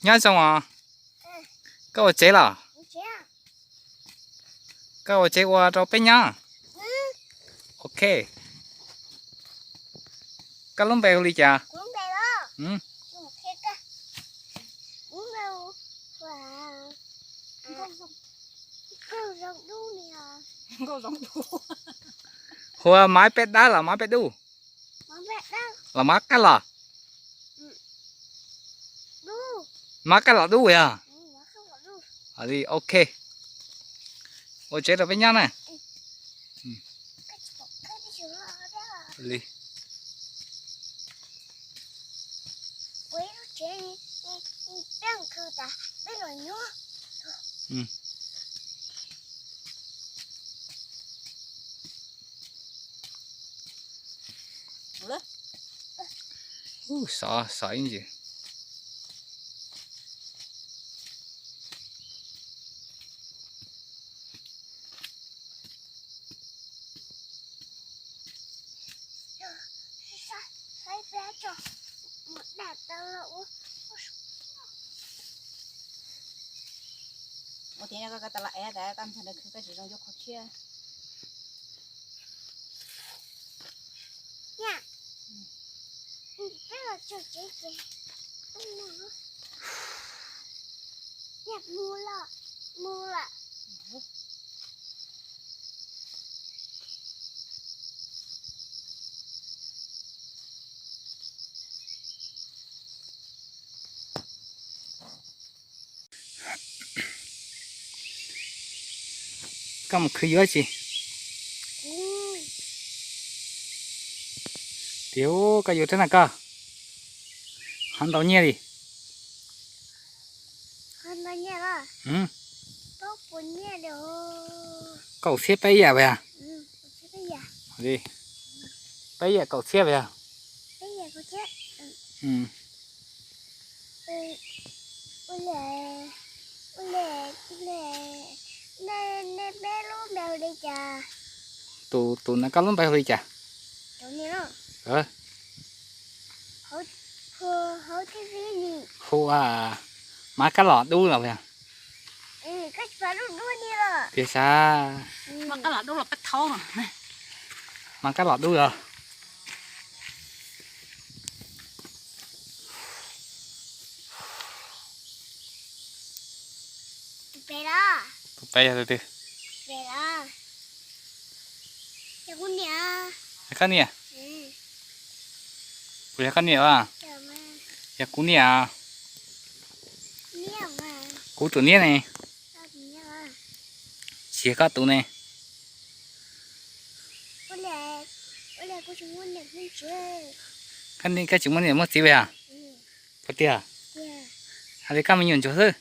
Nyob zoo os. Koj ua tsev los? Koj ua tsev ua rau peb nyob. Ok. Koj lub npe hu li cas? Hu Maiv Peb Dawb los Maiv Peb Dub? Los Maiv Kab Los? Maiv Kab Los Dub yog? Ok. Ua tsev rau peb nyob na. Xov xov ib ntsis. Ua tias koj tas los ev tas koj nrog nws khwv koj tsis zoo yuav qhov tshiab. Koj mus khwv yuav tsi? Tias koj yuav rab na koj. Hov ntau nyiaj li? Kaum txhiab peb yam puas yog? Peb yam kaum txhiab puas yog? Tus, tus no koj lub npe hu li cas? Hu Maiv Kab Los Dub los puas yog? Tias sav? Maiv Kab Los Dub los? Tus peb yog tus twg? Koj niam? Kuv yog koj niam a? Yog kuv niam. Kuv tus niam ne. Tsis yog koj tus ne. Koj tsis muaj niam muaj txiv puas yog? Puas tiag? Hais li koj me nyuam ntsuag xwb.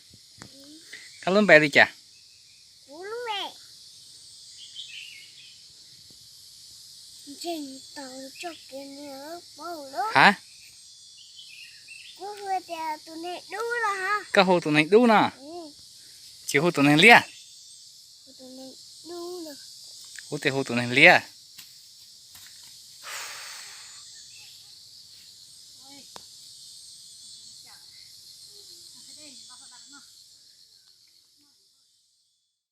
Koj lub npe li cas? Ha? Koj hu tus neeg dub no, tsis hu tus neeg liab? Kuv tias hu tus neeg liab.